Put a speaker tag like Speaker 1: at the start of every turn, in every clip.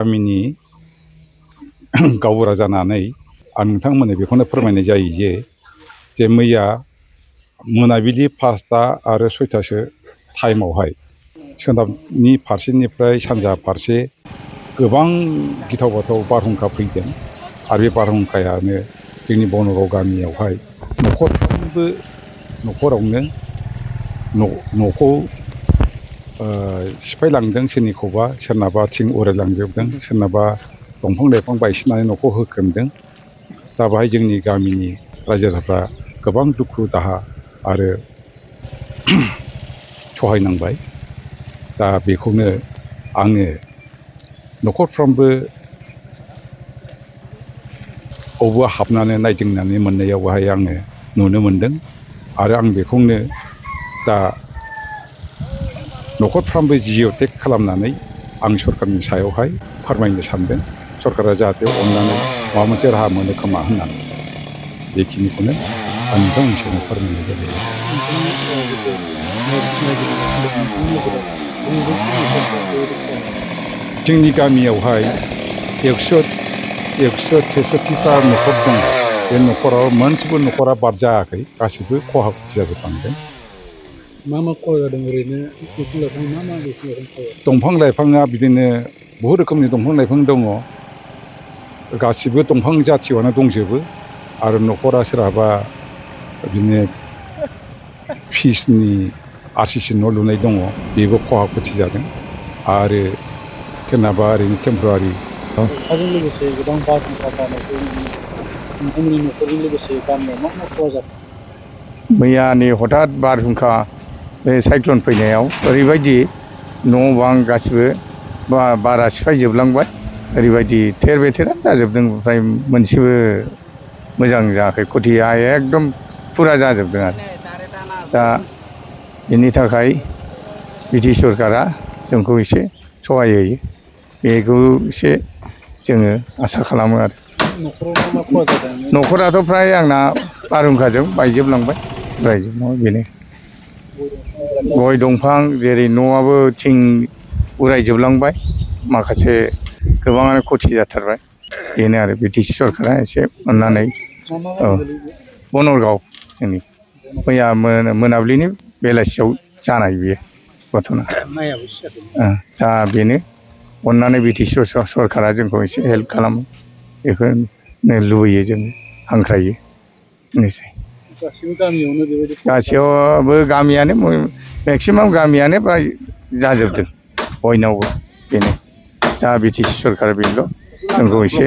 Speaker 1: गामिनि गावबुरा जानानै आं नोंथांमोननो बेखौनो फोरमायनाय जायो जे मैया मोनाबिलि 5टा आरो 6टासो टाइमावहाय सोनाबनि फारसेनिफ्राय सानजा फारसे गोबां गिथाव बाथाव बारहुंखा फैदों आरो बे बारहुंखायानो जोंनि बनगाव गामियावहाय न'खरफ्रोमबो न'खरावनो न'खौ सिफायलांदों। सोरनिखौबा सोरनाबा थिं उरायलांजोबदों, सोरनाबा दंफां लाइफां बायसिननानै न'खौ होख्रेमदों। दा बाहाय जोंनि गामिनि रायजो राजाफ्रा गोबां दुखु दाहा आरो सहायनांबाय। दा बेखौनो आङो न'खरफ्रोमबो बबावबा हाबनानै नायदिंनानै मोननायावहाय आङो नुनो मोनदों आरो आं बेखौनो दा न'खरफ्रामबो जिअ' टेग खालामनानै आं सरकारनि सायावहाय फोरमायनो सानदों। सरकारा जाहाथे अननानै माबा मोनसे राहा मोनो खोमा होननानै बेखिनिखौनो आं नोंथांमोननि सिगाङाव फोरमायनाय जाबाय। जोंनि गामियावहाय 163टा न'खर दङ। बे न'खराव मोनसेबो न'खरा बाद जायाखै, गासिबो खहा खुथि जाजोबलांदों।
Speaker 2: मा खहा जादों ओरैनो बिफां लाइफां मा बिफां लाइफां?
Speaker 1: दंफां लाइफाङा बिदिनो बहुद रोखोमनि दंफां लाइफां दङ। गासिबो दंफां जाथियावनो दंजोबो आरो न'खरा सोरहाबा बिदिनो फिसनि RCC न' लुनाय दङ, बेबो खहा खुथि जादों आरो सोरनाबा ओरैनो टेम्परारि।
Speaker 2: अखाजों लोगोसे गोबां बारहुंखा बारनायखौ नोंथांमोननि न'खरजों लोगोसे गामियाव मा खहा जादों?
Speaker 3: मैयानि हठात बारहुंखा बे साइक्ल'न फैनायाव ओरैबायदि न' बां गासिबो बारा सिफायजोबलांबाय। ओरैबायदि थेर बेथेरानो जाजोबदों, ओमफ्राय मोनसेबो मोजां जायाखै। खथिया एकदम फुरा जाजोबदों आरो दा बेनि थाखाय बिटि सरकारा जोंखौ एसे सहाय होयो, बेखौ एसे जोङो आसा खालामो आरो।
Speaker 2: न'खराव मा खहा जादों?
Speaker 3: न'खराथ' फ्राय आंना बारहुंखाजों बायजोबलांबाय। बेनो गय दंफां जेरै न'आबो थिं उरायजोबलांबाय, माखासे गोबाङानो खथि जाथारबाय। बेनो आरो बिटिसि सरकारा एसे अननानै। औ, बनरगाव जोंनि मैया मोनाबिलिनि बेलासियाव जानाय बेयो घटना। दा बेनो अननानै बिटिसि सरकारा जोंखौ एसे हेल्प खालामो, बेखौनो लुबैयो जों, हांख्रायो। बेनोसै। गासैयावबो गामियानो मेक्सिमाम गामियानो फ्राय जाजोबदों बयनावबो। बेनो जा बिटिसि सरकार बेल' जोंखौ एसे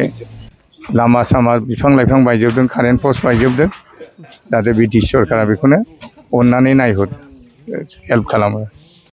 Speaker 3: लामा सामा बिफां लाइफां बायजोबदों, कारेन्ट पस्ट बायजोबदों। जाहाथे बिटिसि सरकारा बेखौनो अननानै नायहरो, हेल्प खालामो।